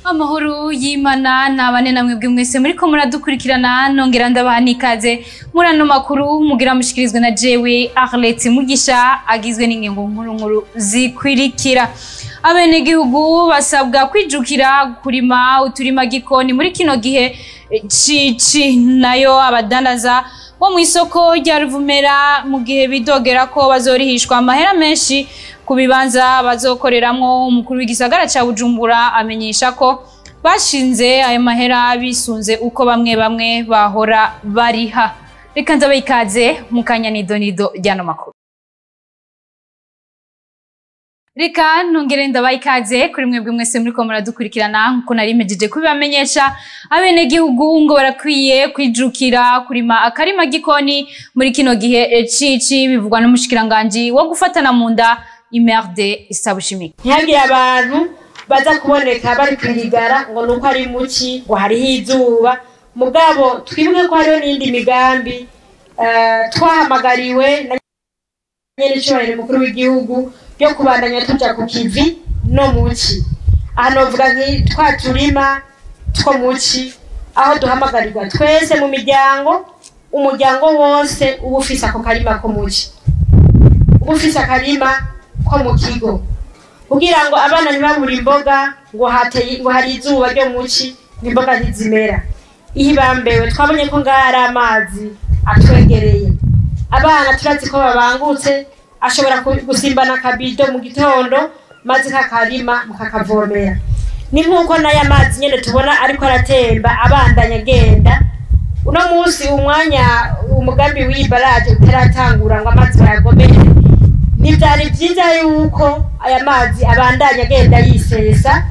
Amahoro y'Imana nabane namwe bwe mwese muriko muradukurikirana, nongera ndabaha n'ikaze muri ano makuru mugira mushikirizwe na jewe Arlette Mugisha, agizwe n'ingingo nkuru nkuru zikwirikira. Abenegihugu basabwa kwijukira kurima uturima gikoni muri kino gihe cici, nayo abadandaza bo mw'isoko rya Ruvumera mu gihe bidogera ko bazorihishwa amahera menshi ku bibanza bazokoreramwo. Umukuru w'igisagara ca Bujumbura amenyesha ko bashinze ayo mahera bisunze uko bamwe bamwe bahora bariha. Reka nzabe ikaze mu kanya nidonido ry'ano makuru. Reka nongere ndabaha ikaze kuri mwebwe mwese muriko muradukurikirana. Nkuko nari mpejeje kubibamenyesha, abenegihugu ngo barakwiye kwijukira kurima akarima gikoni muri kino gihe cici, bivugwa n'umushikiranganji wo gufatana mu nda Imerde Isabushimike. Ntihagire abantu baza kuboneka bari kwirigara ngo nuko ari muci, ngo hariho izuba. Mugabo twibuke ko hariho n'indi migambi twahamagariwe na nyenicubahiro mukuru w'igihugu yo kubandanya tuja ku kivi no muci. Aha novuga nki twa turima two muci, aho duhamagarirwa twese mu miryango, umuryango wose uba ufise ako karima ko muci, uba ufise akarima ko mu kigo, kugira ngo abana ntibabure imboga ngo hateye, ngo hari izuba ryo muci, ngo imboga ntizimera. Ihibambewe twabonye ko ngaha hari amazi atwegereye, abana turazi ko babangutse, ashobora gusimbana akabido mu gitondo maze kakarima mukakavomera. Ni nkuko n'aya mazi nyene tubona ariko aratemba abandanya agenda. Uno munsi umwanya umugambi w'iyi baraje utaratangura ngo amazi bayagomere, ntivyari vyiza yuko aya mazi abandanya agenda yisesa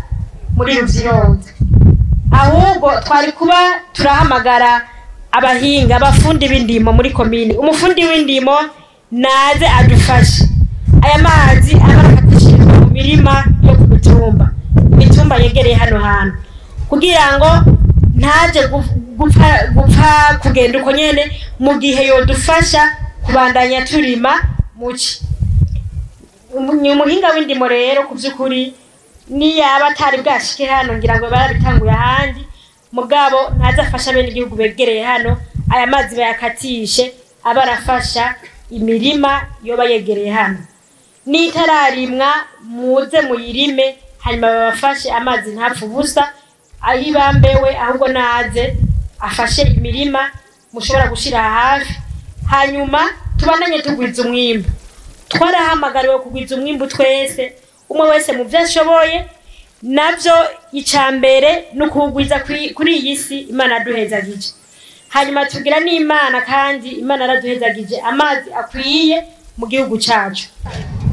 muri Ruvyironza, ahubwo twari kuba turahamagara abahinga, abafundi b'indimo muri komine. Umufundi w'indimo naze adufashe aya mazi abafatishirizwa mu mirima yo ku mitumba, imitumba yegereye hano hantu, kugira ngo ntaje gupfa kugenda uko nyene, mu gihe yodufasha kubandanya turima muci. Ni umuhinga w'indimo rero ku vy'ukuri, niyaba atari bwashike hano ngira ngo barabitanguye ahandi, mugabo ntaze afasha bene igihugu begereye hano, aya mazi bayakatishe abe arafasha imirima yoba yegereye hano. N'itararimwa muze muyirime, hanyuma babafashe amazi ntapfe ubusa ayibambewe, ahubwo naze afashe imirima mushobora gushira hafi, hanyuma tubandanye tugwiza umwimbu. Twarahamagariwe kugwiza umwimbu twese, umwe wese mu vyo ashoboye, navyo icambere ni ukuwugwiza kuri iyi si Imana yaduhezagije. Hanyuma tugira n'Imana, kandi Imana yaraduhezagije amazi akwiye mu gihugu cacu.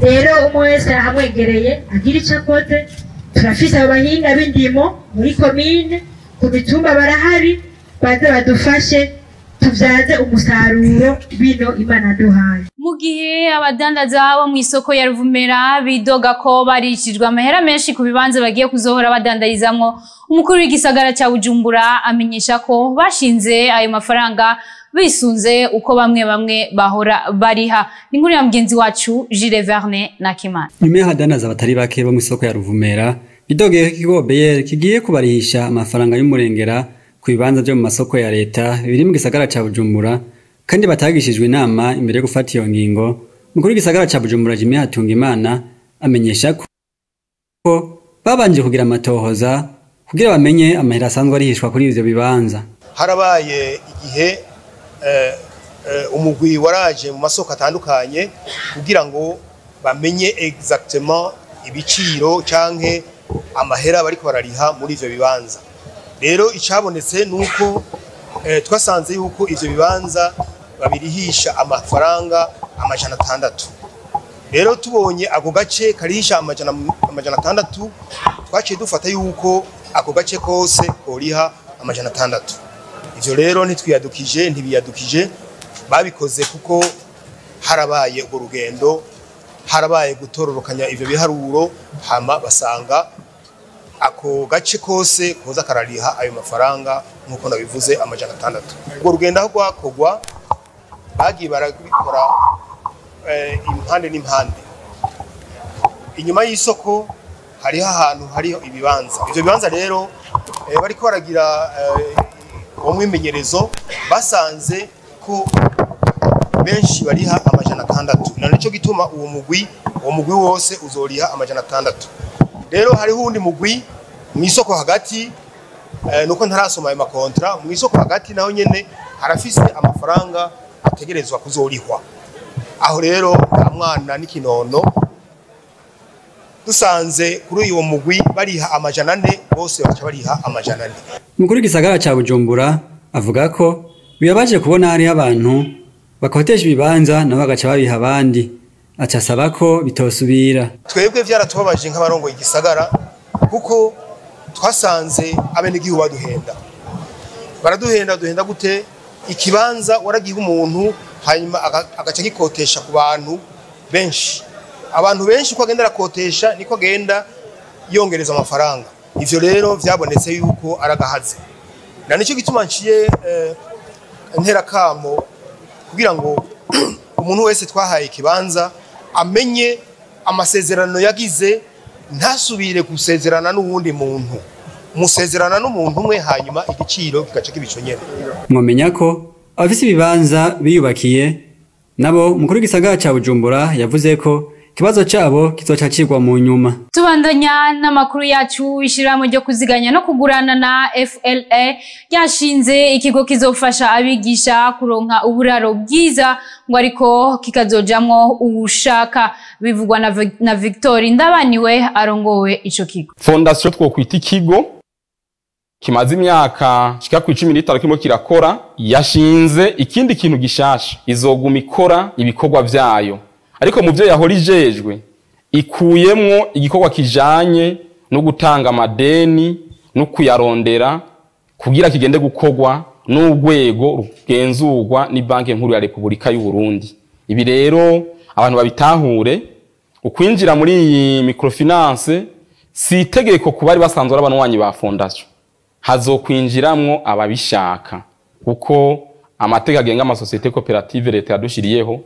Rero umwe wese ahamwegereye agira ico akoze. Turafise abo bahinga b'indimo muri komine, ku mitumba barahari, baze badufashe tuvyaze umusaruro bino Imana yaduhaye. Mu gihe abadandaza bo mw'isoko ya Ruvumera bidoga ko barishijwe amahera menshi ku bibanza bagiye kuzohora badandarizamwo, umukuru w'igisagara ca Bujumbura amenyesha ko bashinze ayo mafaranga bisunze uko bamwe bamwe bahora bariha. Ni inkuru ya mugenzi wacu Jules Verne Nakimana. Nyuma y'abadandaza batari bake bo mw'isoko ya Ruvumera bidogeye ko ikigo BR kigiye kubarihisha amafaranga y'umurengera ku bibanza vyo mu masoko ya leta biri mu gisagara ca Bujumbura, kandi batagishijwe inama imbere yo gufata iyo ngingo, umukuru w'igisagara ca Bujumbura Jimmy Hatungimana amenyesha ko babanje kugira amatohoza kugira bamenye amahera asanzwe arihishwa kuri ivyo bibanza. Harabaye igihe umugwi waraje mu masoko atandukanye kugira ngo bamenye exactement ibiciro canke amahera bariko barariha muri ivyo bibanza. Rero icabonetse nuko twasanze yuko ivyo bibanza babirihisha amafaranga 600. Rero tubonye ako gace karihisha 600, twaciye dufata yuko ako gace kose koriha 600. Ivyo rero ntitwiyadukije, ntibiyadukije, babikoze kuko harabaye urwo rugendo, harabaye gutororokanya ivyo biharuro, hama basanga ako gace kose koza karariha ayo mafaranga nkuko nabivuze 600. Urwo rugendo aho rwakorwa bagiye barabikora impande n'impande. Inyuma y'isoko Hariho ahantu hariho ibibanza. Ivyo bibanza rero bariko baragira uwo mwimenyerezo, basanze ko benshi bariha 600, na nico gituma uwo mugwi wose uzoriha 600. Rero hariho uwundi mugwi mw'isoko hagati, nuko ntarasoma ayo ma contrats. Mw'isoko hagati naho nyene harafise amafaranga ategerezwa kuzorihwa. Aho rero nta mwana n'ikinono, dusanze kuri uwo mugwi bariha 400, bose baca bariha 400. Umukuru w'igisagara ca Bujumbura avuga ko bibabaje kubona hariho abantu bakotesha ibibanza nabo bagaca babiha abandi, aca asaba ko bitosubira. Twebwe vyaratubabaje nk'abarongoye igisagara, kuko twasanze abenegihugu baduhenda, baraduhenda. Duhenda gute? Ikibanza waragiha umuntu, hanyuma agaca agikotesha ku bantu benshi. Abantu benshi uko agenda arakotesha niko agenda yongereza amafaranga. Ivyo rero vyabonetse yuko aragahaze, na nico gituma nciye ntera kamo kugira ngo umuntu wese twahaye ikibanza amenye amasezerano yagize, ntasubire gusezerana n'uwundi muntu. Musezerana n'umuntu umwe, hanyuma igiciro kigaca kibico nyene. Mwomenya ko abafise ibibanza biyubakiye nabo, umukuru w'igisagara ca Bujumbura yavuze ko ikibazo cabo kizoca cigwa mu nyuma. Tubandanya n'amakuru yacu. Ishirahamwe ryo kuziganya no kugurana na FLA ryashinze ikigo kizofasha abigisha kuronka uburaro bwiza, ngo ariko kikazojamwo uwushaka. Bivugwa na Victor Ndabaniwe arongowe ico kigo. Fondation twokwita ikigo kimaze imyaka shika ku 15 kirimo kirakora, yashinze ikindi kintu gishasha. Izoguma ikora ibikorwa vyayo, ariko mu byo yahora ijejwe ikuyemwo igikorwa kijanye no gutanga amadeni no kuyarondera, kugira kigende gukorwa n'urwego rugenzurwa ni Banki Nkuru ya Repubulika y'u Burundi. Ibi rero abantu babitahure: ukwinjira muri iyi microfinance si itegeko ku bari basanzwe ari abanywanyi ba fondation, hazokwinjiramwo ababishaka, kuko amategeko agenga amasosiyete koperative leta yadushiriyeho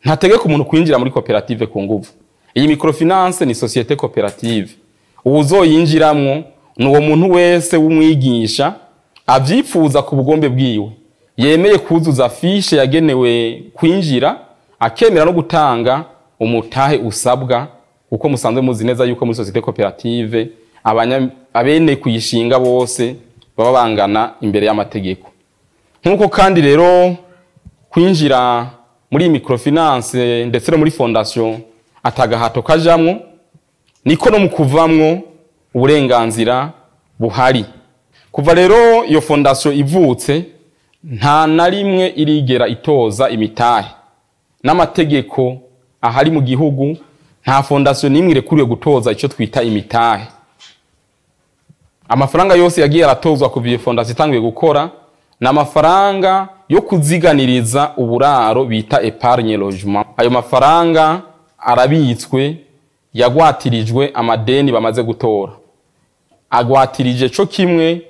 ntategeka umuntu kwinjira muri koperative ku nguvu. Iyi microfinance ni société coopérative. Uwuzoyinjiramwo ni uwo muntu wese w'umwigisha avyifuza ku bugombe bwiwe, yemeye kuzuza fiche yagenewe kwinjira, akemera no gutanga umutahe usabwa, kuko musanzwe muzi neza yuko muri société coopérative abene kuyishinga bose baba bangana imbere y'amategeko. Nk'uko kandi rero kwinjira muri iyi microfinance ndetse no muri fondation atagahato kajamwo, niko no mu kuvamwo uburenganzira buhari. Kuva rero iyo fondation ivutse, nta na rimwe irigera itoza imitahe. N'amategeko ahari mu gihugu, nta fondation n'imwe irekuriwe gutoza icyo twita imitahe. Amafaranga yose yagiye aratozwa kuva iyo fondation itanguye gukora ni amafaranga yo kuziganiriza uburaro bita épargne logement. Ayo mafaranga arabitswe, yagwatirijwe amadeni bamaze gutora, agwatirije co kimwe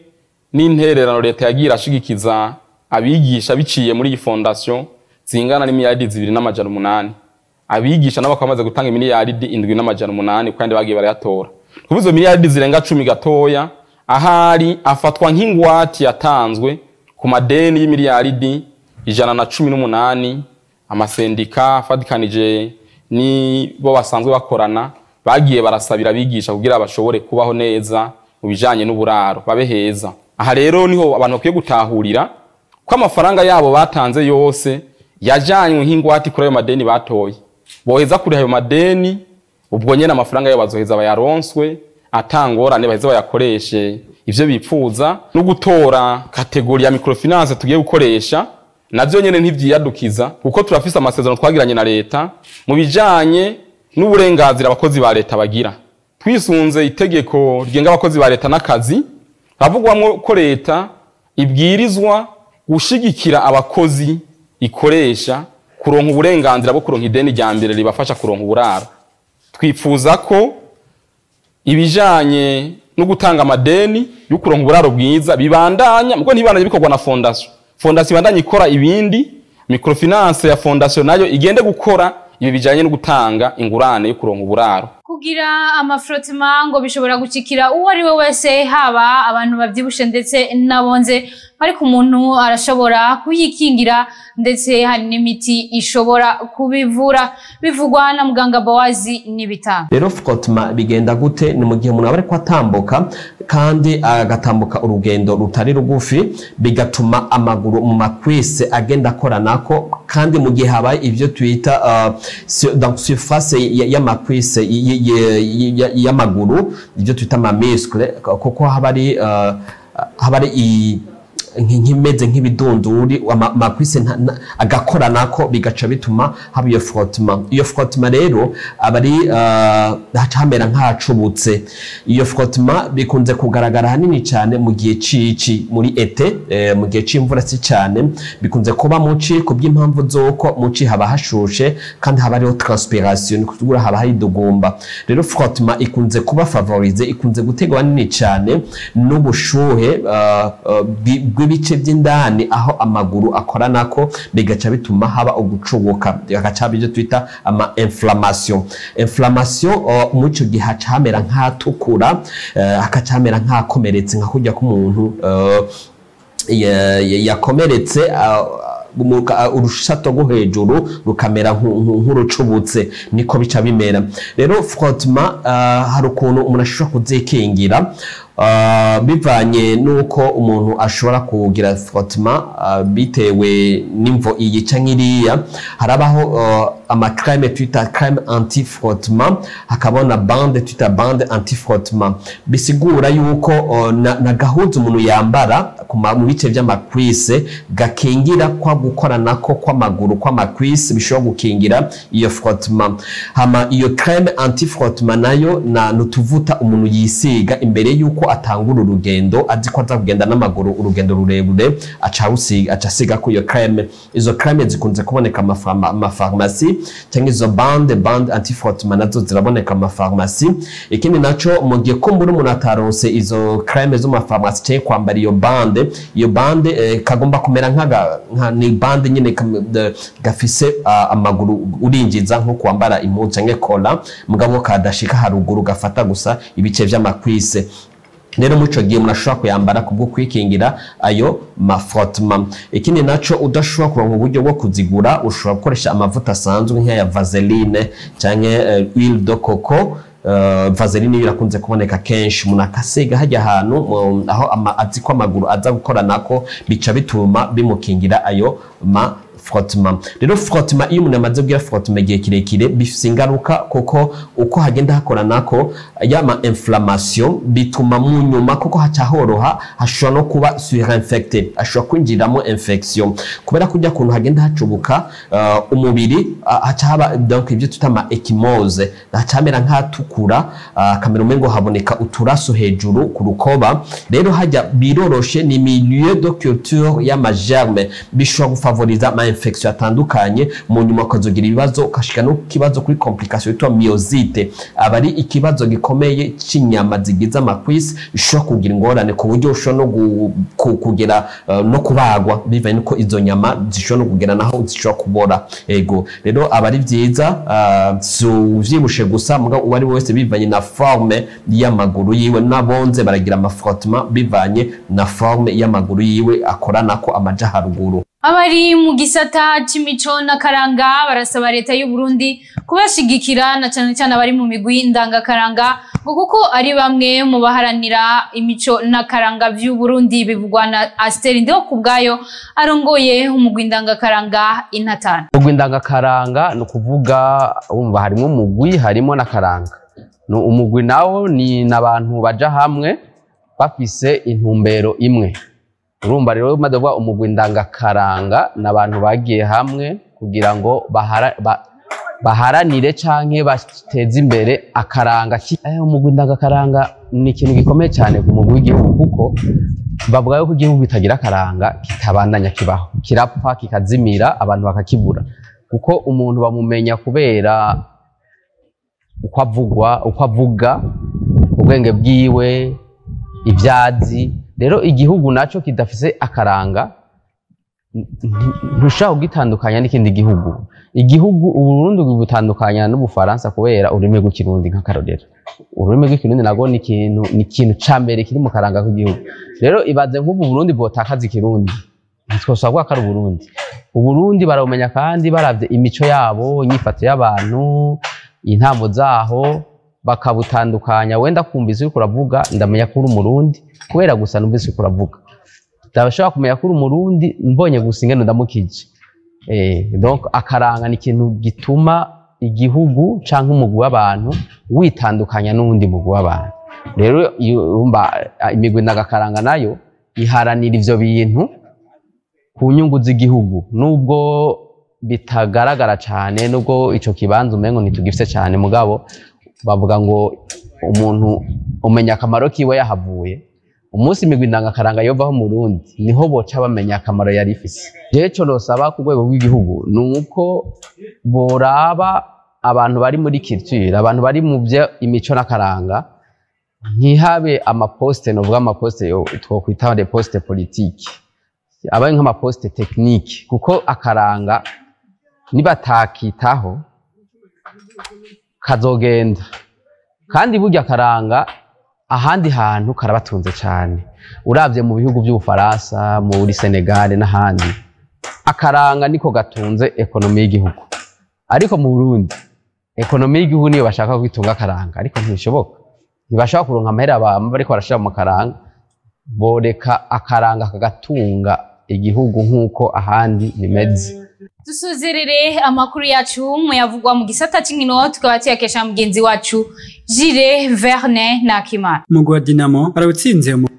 n'intererano leta yagiye irashigikiza abigisha biciye muri iyi fondation zingana n'imiliyaridi 2.800. Abigisha nabo bakaba bamaze gutanga imiliyaridi 7.800 kandi bagiye barayatora. Kuva izo miliyaridi zirenga 10 gatoya ahari afatwa nk'ingwate yatanzwe ku madeni y'imiliyaridi 118 amasendika afatikanije nibo basanzwe bakorana bagiye barasabira abigisha kugira bashobore kubaho neza mu bijanye n'uburaro, babe heza. Aha rero niho abantu bakwiye gutahurira ko amafaranga yabo batanze yose yajanywe nk'ingwate kuri ayo madeni batoye. Boheza kuri ayo madeni, ubwo nyene amafaranga yabo bazoheza bayaronswe atangorane, baheze bayakoreshe ivyo bipfuza. No gutora catégorie ya microfinance tugiye gukoresha navyo nyene ntivyiyadukiza, kuko turafise amasezerano twagiranye na leta mu bijanye n'uburenganzira abakozi ba leta bagira. Twisunze itegeko rigenga abakozi ba leta n'akazi, havugwamwo ko leta ibwirizwa gushigikira abakozi ikoresha kuronka uburenganzira bwo kuronka ideni rya mbere ribafasha kuronka uburaro. Twifuza ko ibijanye no gutanga amadeni yo kuronka uburaro bwiza bibandanya, mugo ntibandanye bikorwa na fondation. Fondation ibandanye ikora ibindi, microfinance ya fondation nayo igende gukora ibi bijanye no gutanga ingurane yo kuronka uburaro. Kugira Kugira ama frottements ngo bishobora gushikira uwo ari we wese, haba abantu bavyibushe ndetse n'abonze, ariko umuntu arashobora kuyikingira, ndetse hari n'imiti ishobora kubivura, bivugwa na muganga Bowazi n'ibitanga. Rero frottement bigenda gute? Ni mu gihe umuntu aba ariko atambuka kandi agatambuka urugendo rutari rugufi, bigatuma amaguru mu ma cuisses agenda akoranako. Kandi mu gihe habaye ivyo twita donc surface y'ama cuisses y'amaguru, ibyo twita ama muscles, kuko haba ari nk'imeze nk'ibidunduri, ama cuisses agakoranako, bigaca bituma haba iyo frottement. Iyo frottement rero aba ari haca hamera nk'ahacubutse. Iyo frottement bikunze kugaragara hanini cyane mu gihe cici, muri été, mu gihe c'imvura si cyane. Bikunze kuba muci ku bw'impamvu z'uko muci haba hashushe kandi haba hariho transpiration, ni kuvuga haba hari idugumba. Rero frottement ikunze kuba favorisée, ikunze gutegwa nini cyane n'ubushuhe bw'ibice by'indani aho amaguru akoranako, bigaca bituma haba ugucubuka, hagaca haba ibyo twita ama inflammation. Inflammation muri ico gihe haca hamera nk'ahatukura, hakaca hamera nk'ahakomeretse, nka kurya k'umuntu yakomeretse, urushato rwo hejuru rukamera nk'urucubutse, niko bica bimera. Rero frottement hari ukuntu umuntu ashobora kuzikingira, bivanye n'uko umuntu ashobora kugira frottement bitewe n'imvo iyi canke iriya. Harabaho ama crème twita crème anti frottement, hakaba na bande twita bande anti frottement. Bisigura yuko na gahuzu umuntu yambara mu bice vy'ama cuisses gakingira kwa gukoranako kw'amaguru kw'ama cuisses, bishobora gukingira iyo frottement. Hama iyo crème anti frottement nayo na nutuvuta umuntu yisiga imbere yuko atangura urugendo, azi ko aza kugenda n'amaguru urugendo rurerure, aca awusiga, aca asiga ko iyo crème. Izo crème zikunze kuboneka mu mafarumasi, cyangwa izo bande anti frottement nazo ziraboneka mu mafarumasi. Ikindi naco, mu gihe kumbura umuntu ataronse izo crème zo mu mafarumasi cyangwa kwambara iyo bande kagomba kumera nkaga nka ni bande nyine gafise amaguru urinjiza nko kwambara impuzu canke kola, mugabo kadashika haruguru, gafata gusa ibice vy'ama cuisses. Rero muri ico gihe umuntu ashobora kuyambara kubwo kwikingira ayo ma frottements. Ikindi naco, udashobora kuronka uburyo bwo kuzigura, ushobora gukoresha amavuta asanzwe nk'aya vaseline canke huile de coco. Vaseline birakunze kuboneka kenshi, umuntu akasiga hajya ahantu aho azi ko amaguru aza gukoranako, bica bituma bimukingira ayo ma frottement. Rero frottement, iyo umuntu amaze kugira frottement igihe kirekire, bifise ingaruka, kuko uko hagenda hakoranako yama inflammation, bituma mu nyuma kuko haca horoha, hashobora no kuba surinfecté, hashobora kwinjiramo infection kubera kujya kuntu hagenda hacubuka umubiri, haca haba donc ibyo twita ama ecchymoses, haca hamera nk'ahatukura, kamera umengo haboneka uturaso hejuru ku rukoba. Rero hajya biroroshe, ni milieu de culture y'ama germes, bishobora gufavoriza ama infection atandukanye. Mu nyuma ukazogira ibibazo, ukashika no kibazo kuri complication yitwa myosite. Aba ari ikibazo gikomeye c'inyama zigize ama cuisses, bishobora kugira ingorane ku buryo ushobora no kugera no kubagwa, bivanye nuko izo nyama zishobora no kugera naho zishobora kubora. Ego, rero aba ari vyiza, si uvyibushe gusa, mugabo uwo ari we wese bivanye na forme y'amaguru yiwe. N'abonze baragira ama frottements bivanye na forme y'amaguru yiwe akoranako amaja haruguru. Abari mu gisata c'imico n'akaranga barasaba leta y'u Burundi kubashigikira, na cane cane abari mu migwi ndangakaranga, ngo kuko ari bamwe mu baharanira imico n'akaranga vy'u Burundi. Bivugwa na Asteri Ndeho kubwayo arongoye umugwi ndangakaranga Intatana. Umugwi ndangakaranga ni ukuvuga, wumva harimo umugwi, harimo n'akaranga. Umugwi nawo ni n'abantu baja hamwe bafise intumbero imwe. Urumva rero, umaze kuvuga umugwi ndangakaranga, ni abantu bagiye hamwe kugira ngo baharanire canke bateze imbere akaranga. Umugwi ndangakaranga ni ikintu gikomeye cyane ku mugwi w'igihugu, kuko bavuga yuko igihugu kitagira akaranga kitabandanya kibaho, kirapfa, kikazimira, abantu bakakibura, kuko umuntu bamumenya kubera uko avugwa, uko avuga, ubwenge bwiwe, ibyazi. Rero igihugu naco kidafise akaranga ntushobora kugitandukanya n'ikindi gihugu. Igihugu Uburundi butandukanya n'Ubufaransa kubera ururimi rw'ikirundi. Nk'akarorero, ururimi rw'ikirundi nago ni ikintu ca mbere kiri mu karanga k'igihugu. Rero ibaze nk'ubu Burundi bwotakaza ikirundi, ntitwosaba ko ari Uburundi. Uburundi barabumenya kandi baravye imico yabo, inyifato y'abantu, intambo zaho, bakabutandukanya. Wenda kumvise uriko uravuga, ndamenya ko uri Umurundi kubera gusa numvise uriko uravuga. Ndashobora kumenya ko uri Umurundi mbonye gusa ingene ndamukije. Donc akaranga ni ikintu gituma igihugu canke umugwi w'abantu witandukanya n'uwundi mugwi w'abantu. Rero urumva imigwi ndagakaranga nayo iharanira ivyo bintu ku nyungu z'igihugu, nubwo bitagaragara cane, nubwo ico kibanza umengo ntitugifise cane, mugabo bavuga ngo umuntu umenya akamaro kiwe yahavuye. Umunsi imigwi ndangakaranga yovaho mu Burundi, niho boca bamenya akamaro yari ifise. Jewe ico nosaba ku rwego rw'igihugu ni uko boraba abantu bari muri culture, abantu bari mu vyo imico n'akaranga, ntihabe amaposte, novuga amaposte twokwita des postes politiques, abaye nk'amaposte technique, kuko akaranga nibatakitaho kazogenda. Kandi burya akaranga ahandi hantu karabatunze cyane. Uravye mu bihugu by'Ubufaransa, muri Senegal n'ahandi, akaranga niko gatunze ekonomi y'igihugu. Ariko mu Burundi ekonomi y'igihugu niyo bashaka kwitunga akaranga, ariko ntibishoboka. Ntibashaka kuronka amahera bama bariko barashira mu karanga. Boreka akaranga kagatunga igihugu nk'uko ahandi bimeze. Dusuzerere amakuru yacu muyavugwa mu gisata c'inkino, tukaba tuyakesha mugenzi wacu Jire Verne Nakimana. Umugwi wa Dinamo barawutsinze umugwi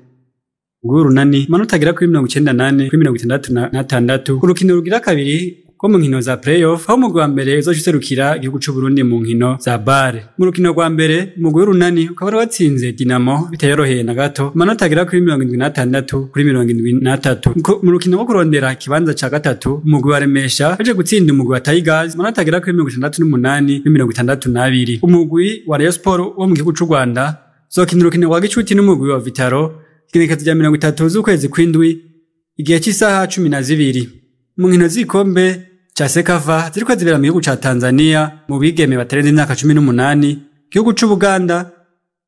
w'Urunani amanota agera kuri 94 kuri 66 ku rukino rugira kabiri ko mu nkino za playoff, aho umugwi wa mbere uzoca userukira igihugu c'u Burundi mu nkino za bare. Mu rukino rwa mbere umugwi w'Urunani ukaba wari watsinze Dinamo bitayoroheye na gato, amanota agera kuri 76 kuri 73. Mu rukino rwo kurondera ikibanza ca gatatu, umugwi wa Remesha waje gutsinda umugwi wa Tigers amanota agera kuri 68 kuri 62. Umugwi wa Rayon Sport wo mu gihugu c'u Rwanda uzokina urukino rwa gicuti n'umugwi wa Vitaro igenekerezo rya 30 z'ukwezi kw'indwi igihe c'isaha 12. Mu nkino z'igikombe ca Sekafa ziriko zibera mu gihugu ca Tanzania mu bigeme batarenze imyaka 18, igihugu c'Ubuganda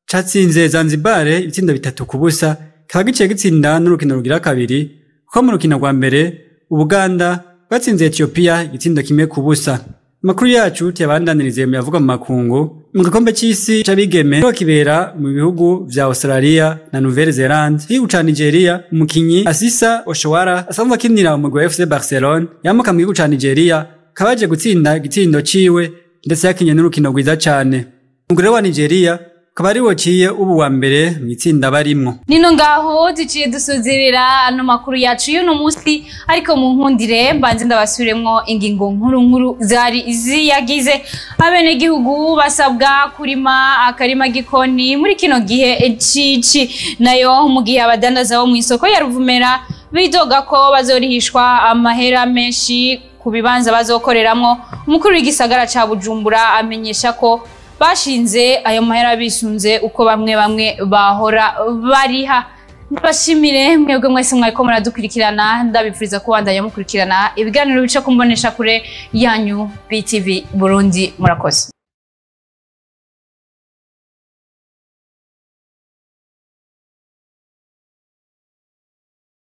catsinze Zanzibar ibitsindo 3-0, kikaba giciye gitsinda n'urukino rugira kabiri, kuko mu rukino rwa mbere Ubuganda bwatsinze Ethiopia igitsindo 1-0. Amakuru yacu tuyabandanirize mu yavuga mu makungu. Mu gikombe c'isi c'abigeme kiriko kibera mu bihugu vya Australia na Nouvelle-Zélande, igihugu ca Nigeria, umukinyi Asisa Oshowara asanzwe akinira umugwi wa FC Barcelone yamuka mu gihugu ca Nigeria, akaba yaje gutsinda igitsindo ciwe, ndetse yakinye n'urukino rwiza cane. Umugwi wa Nigeria ukaba ari wociye ubu wa mbere mw'itsinda barimwo. Nino ngaho duciye dusozerera ano makuru yacu y'uno munsi, ariko mu nkundire mbanze ndabasubiremwo ingingo nkuru nkuru zari ziyagize. Abenegihugu basabwa kurima akarima gikoni muri kino gihe cici, nayo mu gihe abadandaza bo mw'isoko ya Ruvumera bidoga ko bazorihishwa amahera menshi ku bibanza bazokoreramwo. Umukuru w'igisagara ca Bujumbura amenyesha ko bashinze ayo mahera bisunze uko bamwe bamwe bahora bariha. Ndabashimire mwebwe mwese mwariko muradukurikirana, ndabipfuriza kubandanya mukurikirana ibiganiro bica kumbonesha kure yanyu BTV Burundi. Murakoze.